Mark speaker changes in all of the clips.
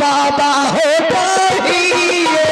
Speaker 1: बाबा हो पाहिए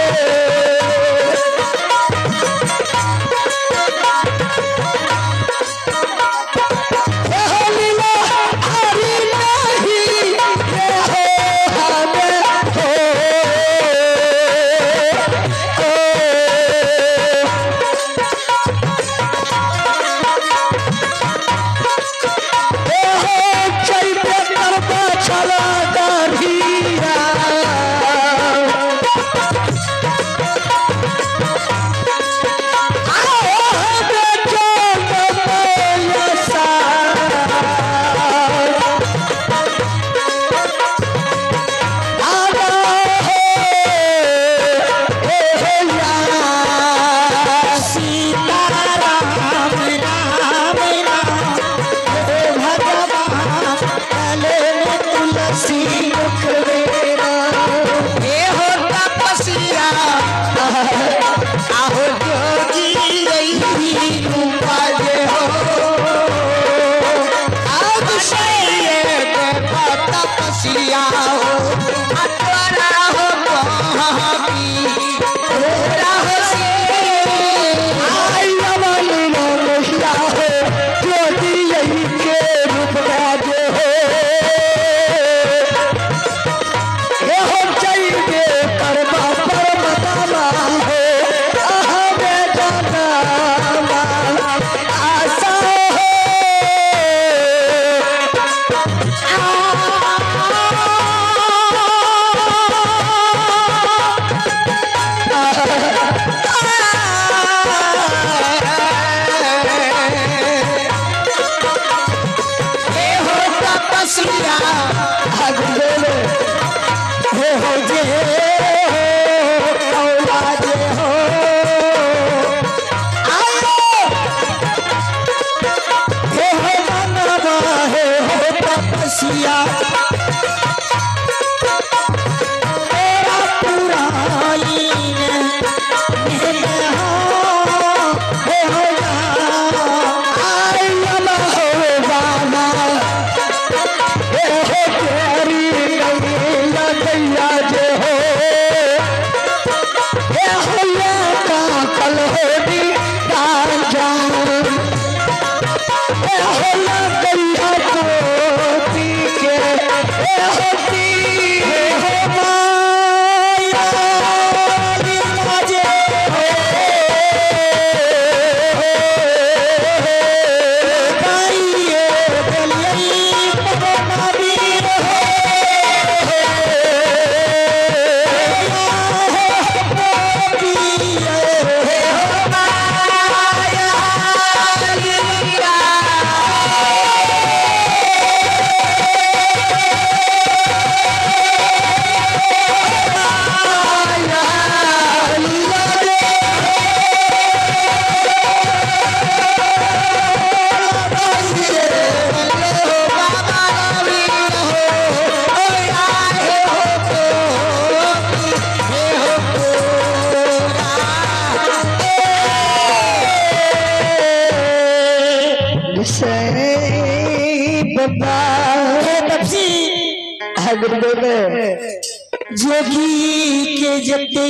Speaker 2: जोगी के जते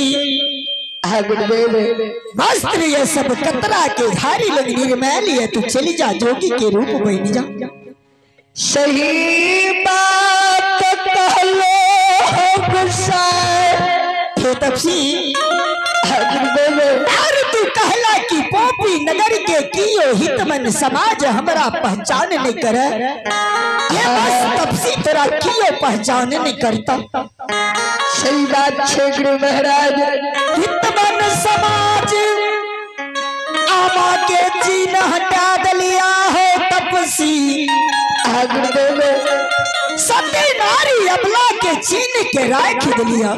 Speaker 2: वस्त्र ये सब कतरा के धारी लग निर्मैल है, तू चली जा जोगी के रूप बन जा।
Speaker 1: सही बात कहलो
Speaker 2: हे तपसी, और तू कहला कि पोपी नगर के कियो हित मन समाज हमरा पहचान नहीं करे, ये बस तपसी तोरा कियो पहचान नहीं करता।
Speaker 1: सही बात छे गुरु महाराज,
Speaker 2: हित मन समाज आमा के चीन हटा दलिया हो तपसी, सती नारी अबला के चीन के राख दिलिया।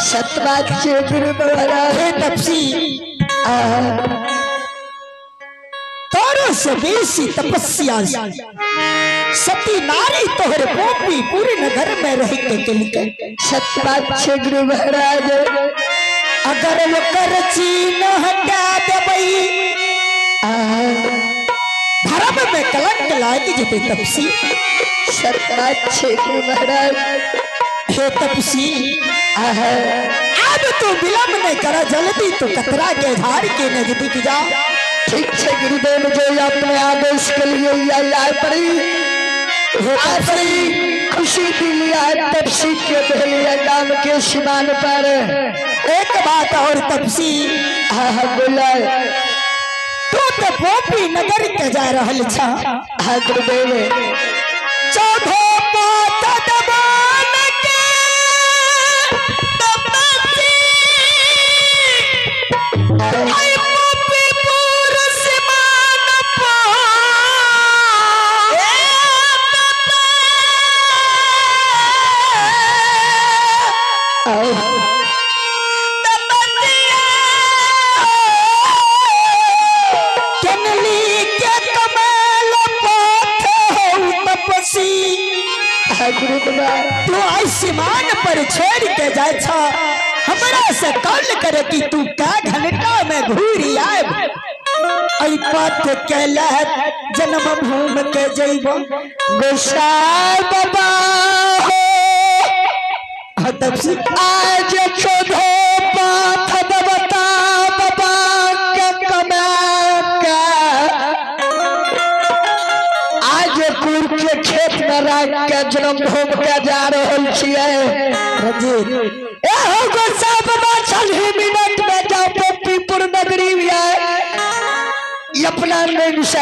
Speaker 1: सत बात छे गुरु महाराज।
Speaker 2: हे तपसी, तोरो से बेसी तपस्या सती नारी तोहरे पोपी पूरे नगर में रह के चलके।
Speaker 1: सत बात छे गुरु महाराज,
Speaker 2: अगर ओकर चीन हटा देबई धर्म में कलंक लाग जते तपसी।
Speaker 1: सत बात छे गुरु महाराज।
Speaker 2: हे तपसी, अब तू विलंब नहीं कर, जल्दी तू कतरा के धार के नजदीक जा।
Speaker 1: ठीक है गुरुदेव जो अपने आदेश के लिए आए पड़ी खुशी दिलिया तपसी के भेलिया गांव के सीमान पर।
Speaker 2: एक बात और तपसी,
Speaker 1: बोला
Speaker 2: तू तो पोपी नगर के जा रहल छा।
Speaker 1: हाँ गुरुदेव।
Speaker 2: चौधो पात दबान के तपसी आई पोपीपुर सीमान पर। तू आई सीमान पर छोड़ के जाए छा, हमरा से कॉल करे कि तू का घंटा में घूरी आए। आई पथ के लहर जन्म भूम के जइबो
Speaker 1: गोसाई बाबा हो।
Speaker 2: तपसी
Speaker 1: आज चौधो पाथ बता बाबा के कमा के आज कुर के खेत में राख के जन्म भूम के जा रहल छियै।
Speaker 2: रंजीत
Speaker 1: ए हो गोसाई बाबा, चल ही मिनट में जाओ पोपीपुर नगरी में आए। अपना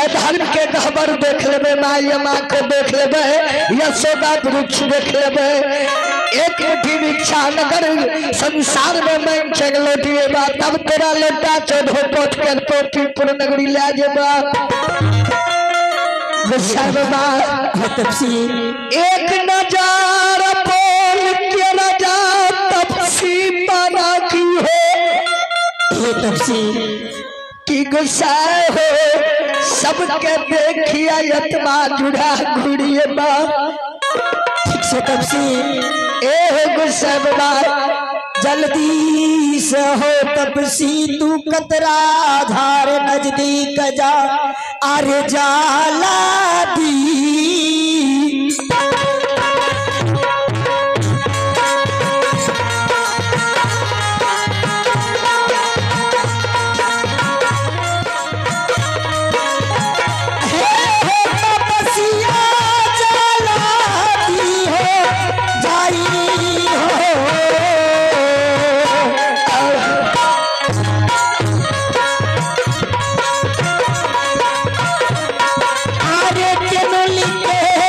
Speaker 1: धर्म के गहबर देख लेबे, माई माँ के देख लेबे, यशोदा वृक्ष देख लेबे। एक मुट्ठी भिक्षा नगर संसार में मैं लौटिएबा, तब तेरा लोटा चौधो पथ के पोपीपुर नगरी ले जेबा।
Speaker 2: तपसी
Speaker 1: एक नजार बोल के राजा तपसी बना की हो।
Speaker 2: हे तपसी
Speaker 1: की गुस्सा हो सबके देखिया यतमा जुड़ा घुड़िए बा।
Speaker 2: ठीक से तपसी।
Speaker 1: ए हो गुस्सा बाबा,
Speaker 2: जल्दी से हो तपसी तू कतरा धार नजदीक जा। अरे जाला दी तपसिया जाला दी हो जाई हो। अरे केनुली के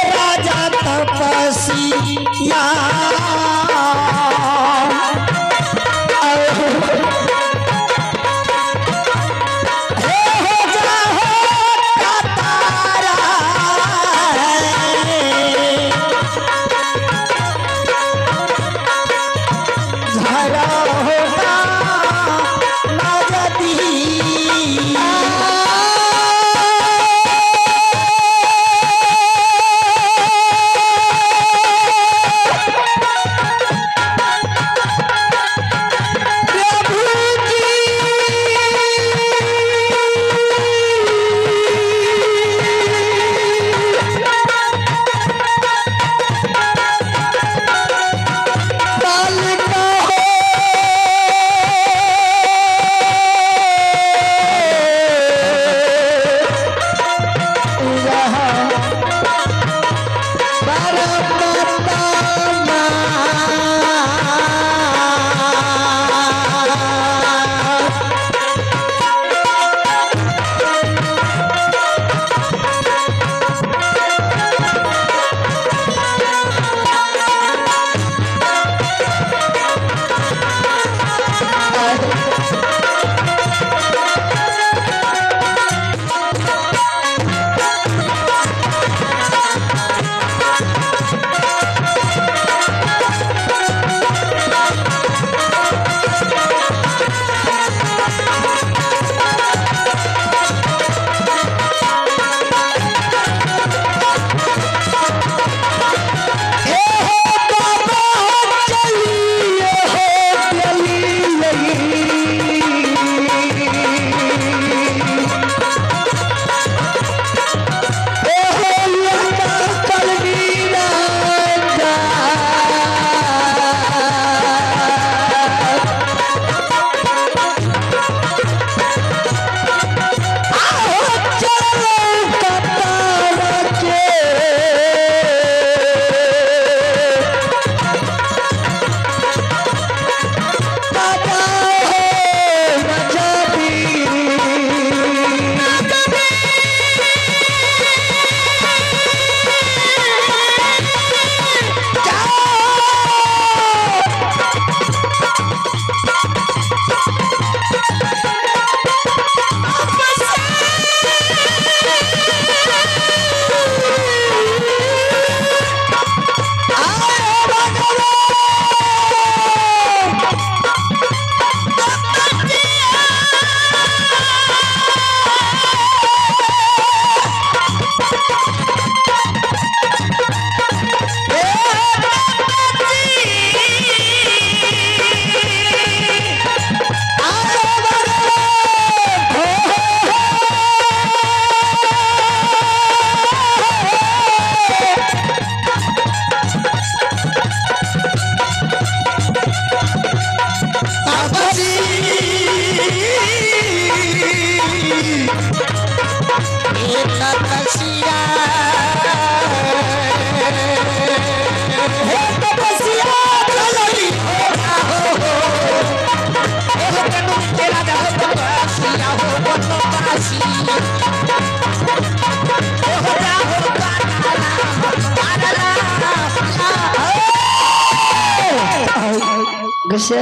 Speaker 1: गुस्से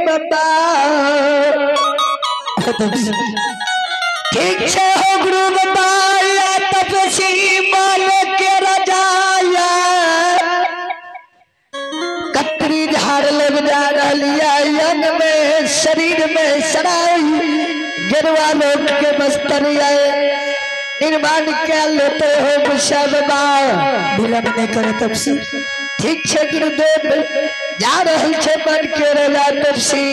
Speaker 1: बाबा ठीक छे हो गुरु बाबा या तपसी मान के राजा कतरी झाड़ लग जा रहा यंग में शरीर में सराई गिरवा लोग के बस्तर आए निर्माण क्या लेते हो गुस्सा बाबा
Speaker 2: विलंब नहीं करे तपसी।
Speaker 1: ठीक छे गुरुदेव जा रहल छे मन के राजा तपसी।